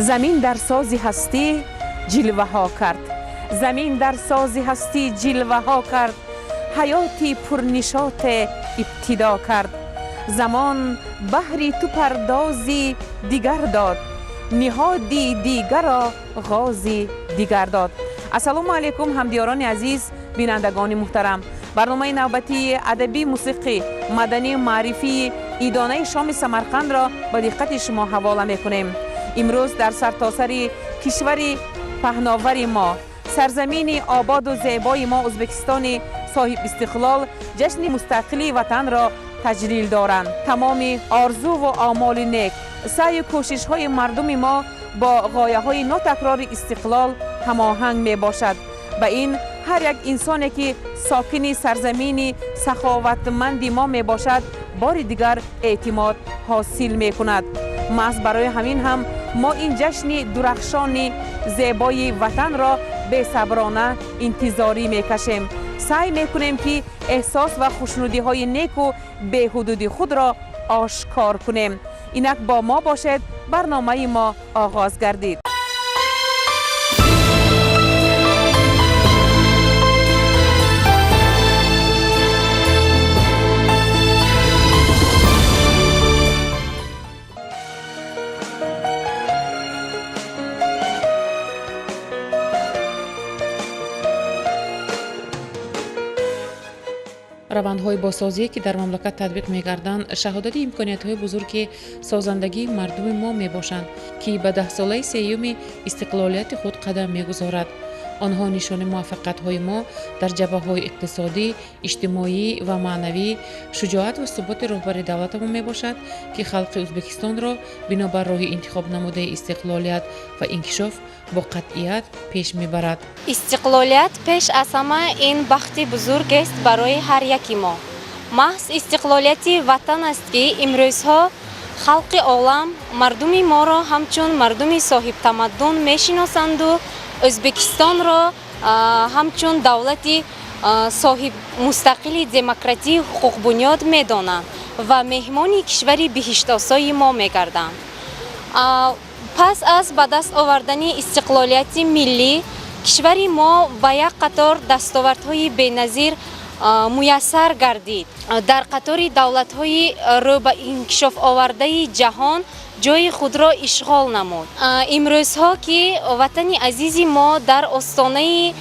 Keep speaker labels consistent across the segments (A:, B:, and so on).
A: Замин дар сози ҳастӣ ҷилваҳо кард, замин дар сози ҳастӣ ҷилваҳо кард, ҳаёти пурнишоте ибтидо кард. Замон баҳри ту пардози дигар дод, ниҳоди дигаро ғози дигар дод. Ассалому алайкум, ҳамдиёрони азиз, бинандагони муҳтарам. Барномаи навбатии адабӣ, мусиқӣ, маданию маърифии идонаи шоми Самарқандро ба диққати шумо ҳавола мекунем. Имрӯз дар сартосари кишвари паҳновари мо, сарзамини ободу зебои мо, Ӯзбекистони соҳибистиқлол, ҷашни мустақили ватанро таҷлил доранд. Тамоми орзуву омоли нек, саъю кӯшишҳои мардуми мо бо ғояҳои нотакрори истиқлол ҳамоҳанг мебошад. Ба ин ҳар як инсоне ки сокини сарзамини саховатманди мо мебошад, бори дигар эътимод ҳосил мекунад. Маҳз барои ҳамин ҳам мо ин ҷашни дурахшони зебои ватанро бесаброна интизорӣ мекашем. Саъй мекунем, ки эҳсос ва хушнудиҳои неку беҳудуди худро ошкор кунем. Инак бо мо бошед, барномаи мо оғоз гардид.
B: Равандҳои босозие, ки дар мамлакат татбиқ мегарданд, шаҳодати имкониятҳои бузурги созандагии мардуми мо мебошанд, ки ба даҳсолаи сеюми истиқлолияти худ қадам мегузорад. Онҳо нишони муваффақиятҳои мо дар ҷабҳаҳои иқтисодӣ, иҷтимоӣ ва маънавӣ, шуҷоат ва суботи роҳбари давлатамон мебошад, ки халқи Ӯзбекистонро бинобар роҳи интихоб намудаи истиқлолият ва инкишоф бо қатъият пеш мебарад.
C: Истиқлолият пеш аз ҳама ин бахти бузургест барои ҳар яки мо. Маҳз истиқлолияти ватан аст, ки имрӯзҳо халқи олам мардуми моро ҳамчун мардуми соҳибтамаддун мешиносанду Ӯзбекистонро ҳамчун давлати соҳиб мустақили демократии ҳуқуқбунёд медонанд ва меҳмони кишвари биҳиштосои мо мегарданд. Пас аз ба даст овардани истиқлолияти миллӣ, кишвари мо ба як қатор дастовардҳои беназир муяссар гардид. Дар қатори давлатҳои рӯ ба инкишоф овардаи ҷаҳон ҷои худро ишғол намуд. Имрӯзҳо, ки ватани азизи мо дар остонаи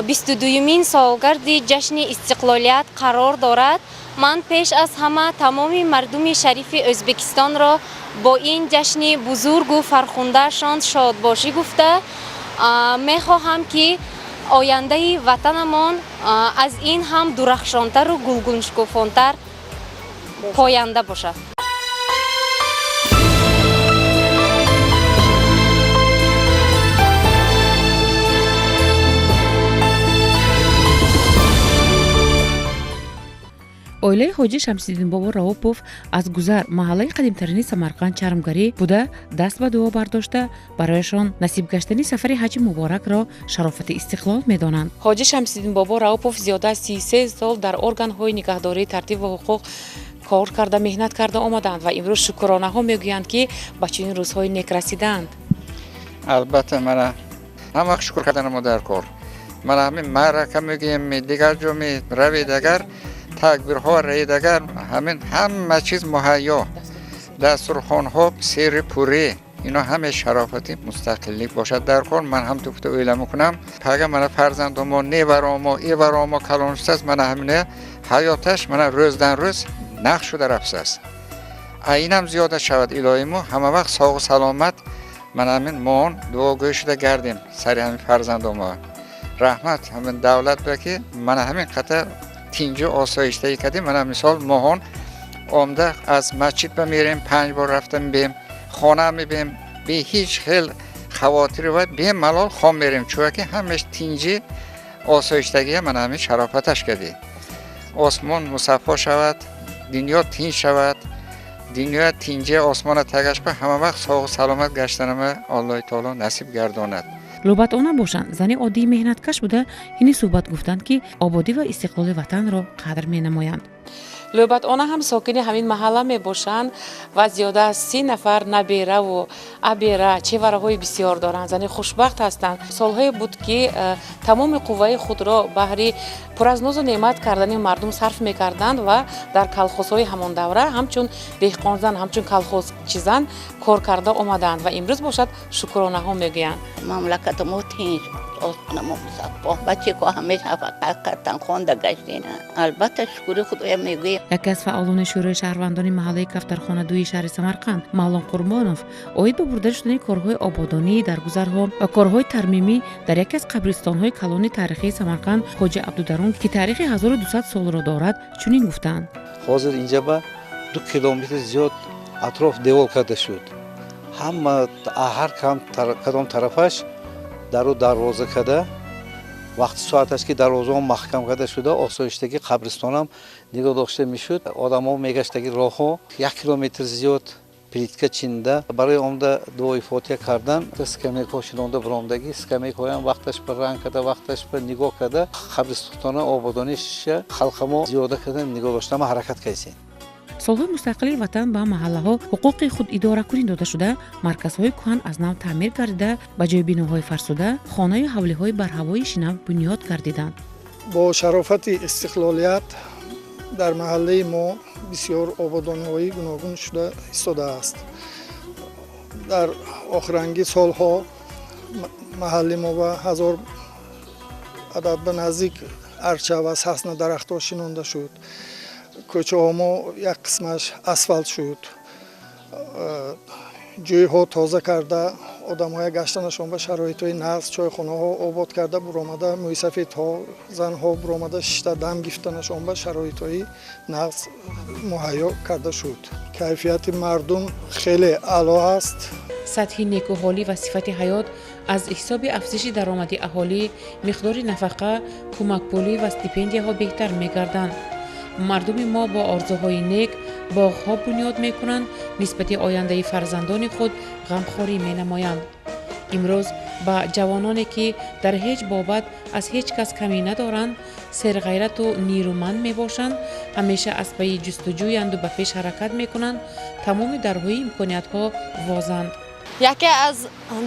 C: 22-юмин солгарди ҷашни истиқлолият қарор дорад, ман пеш аз ҳама тамоми мардуми шарифи Ӯзбекистонро бо ин ҷашни бузургу фархундаашон шодбошӣ гуфта, мехоҳам, ки ояндаи ватанамон аз ин ҳам дурахшонтару гулгуншукуфонтар поянда бошад.
B: Оилаи ҳоҷи Шамсиддинбобо Раупов аз Гузар, маҳаллаи қадимтарини Самарқанд, чармгарӣ буда, даст ба дуо бардошта, барояшон насиб гаштани сафари ҳаҷи муборакро шарофати истиқлол медонанд. Ҳоҷи Шамсиддинбобо Раупов зиёда аз 33 сол дар органҳои нигаҳдории тартиб ва ҳуқуқ кор карда, меҳнат карда омаданд ва имрӯз шукронаҳо мегӯянд, ки ба чунин рӯзҳои нек расидаанд.
D: Албатта, мана ҳама вақт шукр карданамо дар кор. Мана ҳамин маърака мегӯем, дигар ҷо равед, агар такбирҳо раед, агар ҳамин ҳама чиз муҳайё, дастурхонҳо сери пурӣ, ино ҳама шарофати мустақиллик бошад дар кор. Ман ҳам туфта o'йла мекунам, пага мана фарзандомо, неваромо, эваромо калон шудааст, мана ҳамина ҳаёташ мана рӯздан рӯз нақш шуда рафтааст. А инам зиёда шавад, илоҳимо ҳама вақт соғу саломат, мана ҳамин моон дуогӯй шуда гардем сари ҳамин фарзандомо. Раҳмат ҳамин давлат ба, ки мана ҳамин қатар тинҷу осоиштагӣ кардем. Мана мисол моҳон омда аз масҷид ба мерем, панҷ бор рафта мебием, хона мебием, бе ҳеҷ хел хавотири ва бемалол хом мерем, чунки ҳамаш тинҷи осоиштагия мана ҳамин шарофаташ кардӣ. Осмон мусаффо шавад, дунё тинҷ шавад, дунё тинҷи осмона тагаш ба ҳама вақт соғу саломат гаштанама Аллоҳи таоло насиб гардонад.
B: Лӯбатона бошанд, зани оддии меҳнаткаш буда, ҳини суҳбат гуфтанд, ки ободӣ ва истиқлоли ватанро қадр менамоянд. Лӯбатона ҳам сокини ҳамин маҳалла мебошанд ва зиёда аз 30 нафар набераву абера, чевараҳои бисёр доранд. Зани хушбахт ҳастанд. Солҳое буд, ки тамоми қувваи худро баҳри пур аз нозу неъмат кардани мардум сарф мекарданд ва дар колхозҳои ҳамон давра ҳамчун деҳқонзан, ҳамчун колхозчизан кор карда омаданд ва имрӯз бошад, шукронаҳо мегӯянд.
E: Мамлакати мо тинҷ, осмонамо мусаффо, бачако ҳамеша фақат картан хонда гаштина. Албатта, шукри Худоя мегӯем.
B: Яке аз фаъолони Шӯрои шаҳрвандони маҳаллаи Кафтархона дуи шаҳри Самарқанд Мавлон Қурбонов оид ба бурда шудани корҳои ободонӣ дар гузарҳо ва корҳои тармимӣ дар яке аз қабристонҳои калони таърихии Самарқанд, Хоҷа Абдударун, ки таърихи 1200 солро дорад, чунин гуфтанд.
F: Ҳозир инҷа ба 2 километр зиёд атроф девол карда шуд. Ҳама ҳар кадом тарафаш дару дарвоза карда, вақти соаташ ки дарвозаҳо маҳкам карда шуда, осоиштаги қабристонам нигоҳ дошта мешуд. Одамо мегаштаги роҳҳо 1 километр зиёд плитка чинда, барои омда дуои фотиҳа кардан скамейкаҳо шинонда биромдаги, скамейкаҳоям вақташ ба ранг карда, вақташ ба нигоҳ карда, қабристона ободониша халқамо зиёда карда нигоҳ доштама ҳаракат кардем.
B: Солҳои мустақилии ватан ба маҳаллаҳо ҳуқуқи худидоракунӣ дода шуда, марказҳои кӯҳан аз нав таъмир гардида, ба ҷои биноҳои фарсуда хонаю ҳавлиҳои барҳавои шинав бунёд гардиданд.
G: Бо шарофати истиқлолият дар маҳаллаи мо бисёр ободониҳои гуногун шуда истодааст. Дар охиранги солҳо маҳалли мо ба 1000 адад ба наздик арча ва сосна дарахтҳо шинонда шуд. Кӯчаҳо мо як қисмаш асфалт шуд, ҷӯйҳо тоза карда, одамҳоя гаштанашон ба шароитҳои нағз, чойхонаҳо обод карда, буромада мӯйсафедҳо, занҳо буромада шишта дам гирифтанашон ба шароитҳои нағз муҳайё карда шуд. Кайфияти мардум хеле аъло аст.
B: Сатҳи некӯҳолӣ ва сифати ҳаёт аз ҳисоби афзиши даромади аҳолӣ, миқдори нафақа, кӯмакпулӣ ва стипендияҳо беҳтар мегарданд. Мардуми мо бо орзуҳои нек боғҳо бунёд мекунанд, нисбати ояндаи фарзандони худ ғамхорӣ менамоянд. Имрӯз ба ҷавононе, ки дар ҳеҷ бобат аз ҳеҷ кас камӣ надоранд, серғайрату нерӯманд мебошанд, ҳамеша аз пайи ҷустуҷӯянду ба пеш ҳаракат мекунанд, тамоми дарҳои имкониятҳо возанд.
H: Яке аз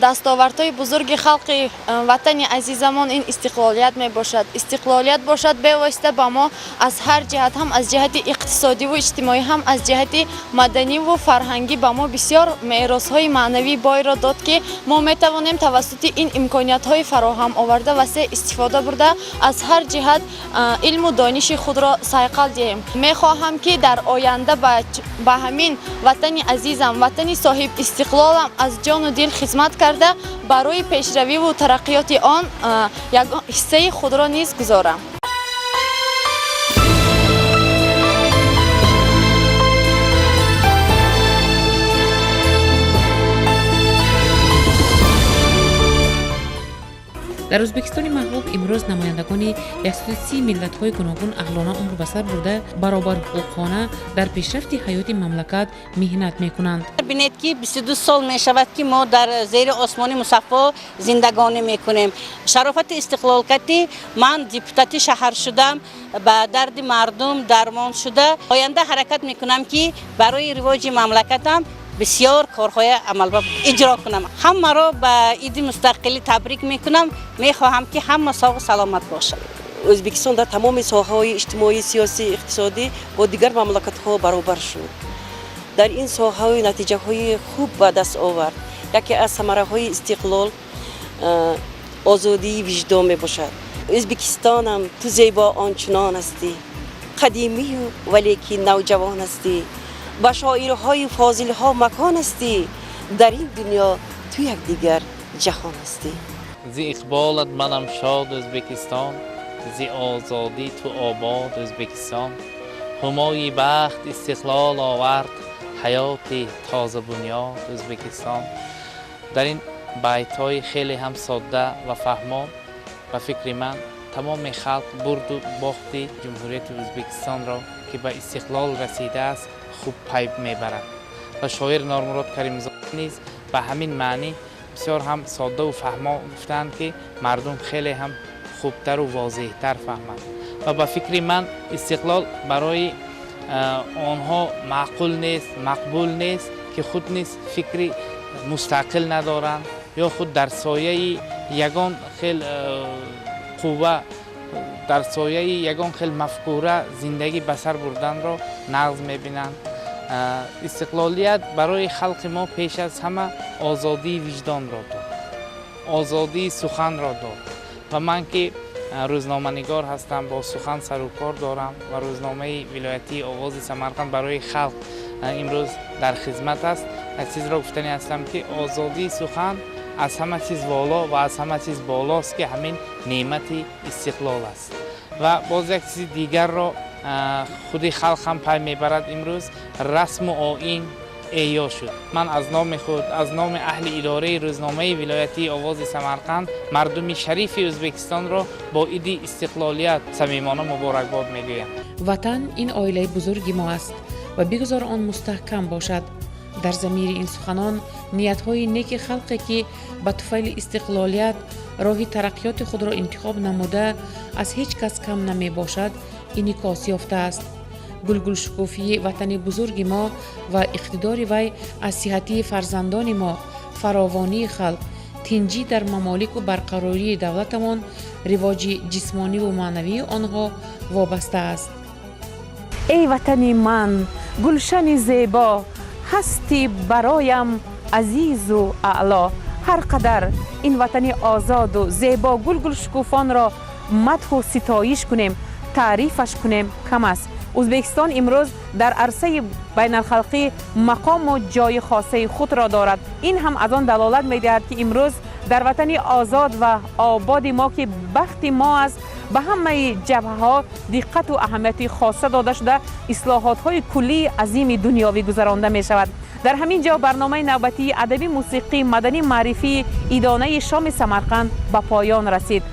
H: дастовардҳои бузурги халқи ватани азизамон ин истиқлолият мебошад. Истиқлолият бошад, бевосита ба мо аз ҳар ҷиҳат, ҳам аз ҷиҳати иқтисодиву иҷтимоӣ, ҳам аз ҷиҳати маданиву фарҳангӣ ба мо бисёр меросҳои маънавии бойро дод, ки мо метавонем тавассути ин имкониятҳои фароҳам оварда васеъ истифода бурда, аз ҳар ҷиҳат илму дониши худро сайқал диҳем. Мехоҳам, ки дар оянда ба ҳамин ватани азизам, ватани соҳиб истиқлолам аз ҷону дил хизмат карда, барои пешравиву тараққиёти он як ҳиссаи худро низ гузорам.
B: Дар Ӯзбекистони маҳбуб имрӯз намояндагони 130 миллатҳои гуногун аҳлона умр ба сар бурда, баробарҳуқуқона дар пешрафти ҳаёти мамлакат меҳнат мекунанд.
I: Бинед, ки 22 сол мешавад, ки мо дар зери осмони мусаффо зиндагонӣ мекунем. Шарофати истиқлолкати ман депутати шаҳр шудам, ба дарди мардум дармон шуда, оянда ҳаракат мекунам, ки барои ривоҷи мамлакатам бисёр корҳои амалба иҷро кунам. Ҳамаро ба иди мустақилӣ табрик мекунам. Мехоҳам, ки ҳама соғу саломат бошад.
J: Ӯзбекистон дар тамоми соҳаҳои иҷтимоӣ, сиёсӣ, иқтисодӣ бо дигар мамлакатҳо баробар шуд. Дар ин соҳаҳои натиҷаҳои хуб ба даст овард. Яке аз самараҳои истиқлол озодии виҷдон мебошад. Ӯзбекистонам, ту зебо ончунон ҳастӣ, қадимию валекин навҷавон ҳастӣ, ба шоирҳои фозилҳо макон ҳастӣ, дар ин дунё ту якдигар ҷаҳон ҳастӣ.
K: Зи иқболат манам шод, Ӯзбекистон, зи озодӣ ту обод, Ӯзбекистон. Ҳумои бахт истиқлол овард, ҳаёти тозабунёд, Ӯзбекистон. Дар ин байтҳои хеле ҳам содда ва фаҳмо, ба фикри ман, тамоми халқ бурду бохти Ҷумҳурияти Ӯзбекистонро, ки ба истиқлол расидааст, хуб пай мебарад. Ва шоир Нормурод Каримзода низ ба ҳамин маънӣ бисёр ҳам соддаву фаҳмо гуфтаанд, ки мардум хеле ҳам хубтару возеҳтар фаҳманд. Ва ба фикри ман, истиқлол барои Онҳо маъқул нест, мақбул нест, ки худ низ фикри мустақил надоранд ё худ дар сояи ягон хел қувва, дар сояи ягон хел мафкура зиндагӣ ба сар бурданро нағз мебинанд. Истиқлолият барои халқи мо пеш аз ҳама озодии виҷдонро дод, озодии суханро дод. Ва ман ки рӯзноманигор ҳастам, бо сухан сарукор дорам ва рӯзномаи вилоятии Овози Самарқанд барои халқ имрӯз дар хизмат аст. Як чизро гуфтанӣ ҳастам, ки озодии сухан аз ҳама чиз воло ва аз ҳама чиз болост, ки ҳамин неъмати истиқлол аст. Ва боз як чизи дигарро худи халқ ҳам пай мебарад, имрӯз расму оин эҳё шуд. Ман аз номи худ, аз номи аҳли идораи рӯзномаи вилоятии Овози Самарқанд мардуми шарифи Ӯзбекистонро бо иди истиқлолият самимона муборакбод мегӯям.
B: Ватан ин оилаи бузурги мо аст ва бигузор он мустаҳкам бошад. Дар замири ин суханон ниятҳои неки халқе, ки ба туфайли истиқлолият роҳи тараққиёти худро интихоб намуда, аз ҳеҷ кас кам намебошад, инъикос ёфтааст. Гулгулшукуфии ватани бузурги мо ва иқтидори вай аз сиҳатии фарзандони мо, фаровонии халқ, тинҷӣ дар мамолику барқарории давлатамон, ривоҷи ҷисмониву маънавии онҳо вобаста аст.
A: Эй ватани ман, гулшани зебо, ҳастӣ бароям азизу аъло. Ҳар қадар ин ватани озоду зебо, гулгулшукуфонро мадҳу ситоиш кунем, таърифаш кунем, кам аст. Ӯзбекистон имрӯз дар арсаи байналхалқӣ мақому ҷои хосаи худро дорад. Ин ҳам аз он далолат медиҳад, ки имрӯз дар ватани озод ва ободи мо, ки бахти мо аст, ба ҳамаи ҷабҳаҳо диққату аҳамияти хоса дода шуда, ислоҳотҳои куллии азими дунёвӣ гузаронда мешавад. Дар ҳамин ҷо барномаи навбатии адабӣ, мусиқӣ, маданӣ, маърифии идонаи шоми Самарқанд ба поён расид.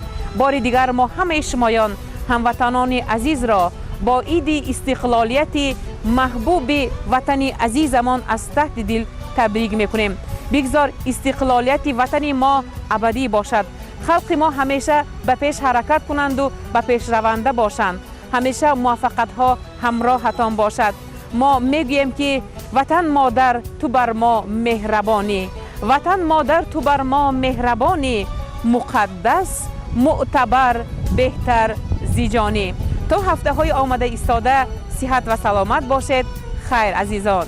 A: Бори дигар мо ҳамаи шумоён, ҳамватанони азизро, бо иди истиқлолияти маҳбуби ватани азизамон аз таҳти дил табрик мекунем. Бигзор истиқлолияти ватани мо абадӣ бошад, халқи мо ҳамеша ба пеш ҳаракат кунанду ба пешраванда бошанд, ҳамеша муваффақиятҳо ҳамроҳатон бошад. Мо мегӯем, ки ватан модар, ту бар мо меҳрабонӣ, ватан модар, ту бар мо меҳрабонӣ, муқаддас, мӯътабар, беҳтар зиҷонӣ. То ҳафтаҳои омада истода сиҳат ва саломат бошед. Хайр, азизон.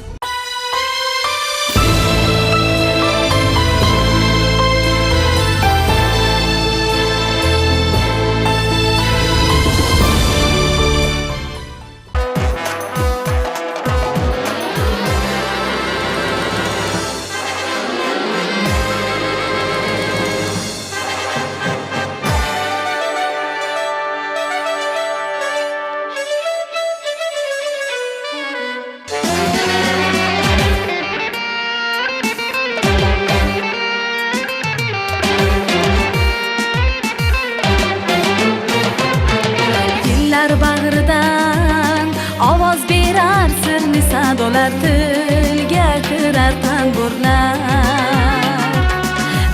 L: Bag'ridan ovoz berar sirli sadolar, tilga kirar tanburlar,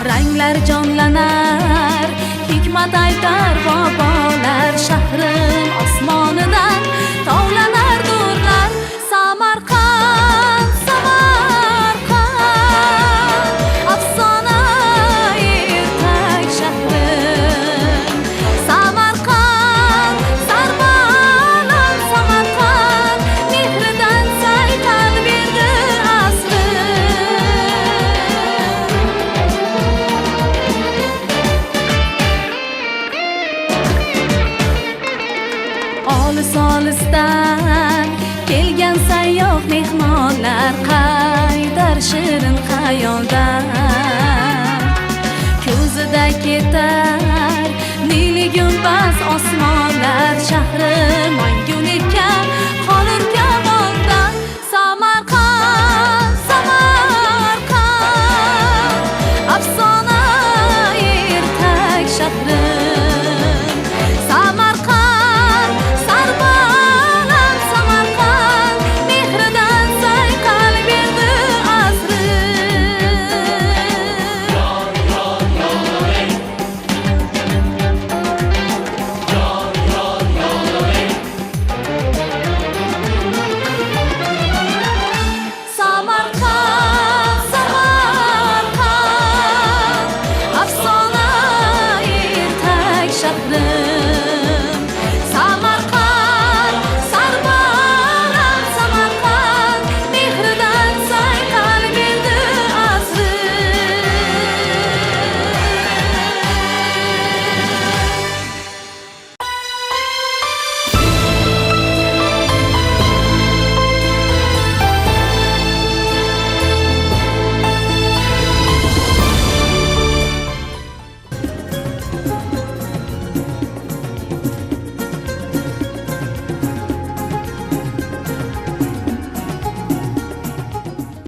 L: ranglar jonlanar, hikmat aytar bobolar, shahrim osmonidan tovlanar nurlar. Samarqand, Samarqand, afsona ertak shahrim. Samarqand, sarbaland Samarqand, mehridan sayqal berdi asrim. Olis olisdan kelgan sayyoh mehmonlar qaytar shirin xayoldan, ko'zida ketar nili gumbaz osmonlar, shahrim.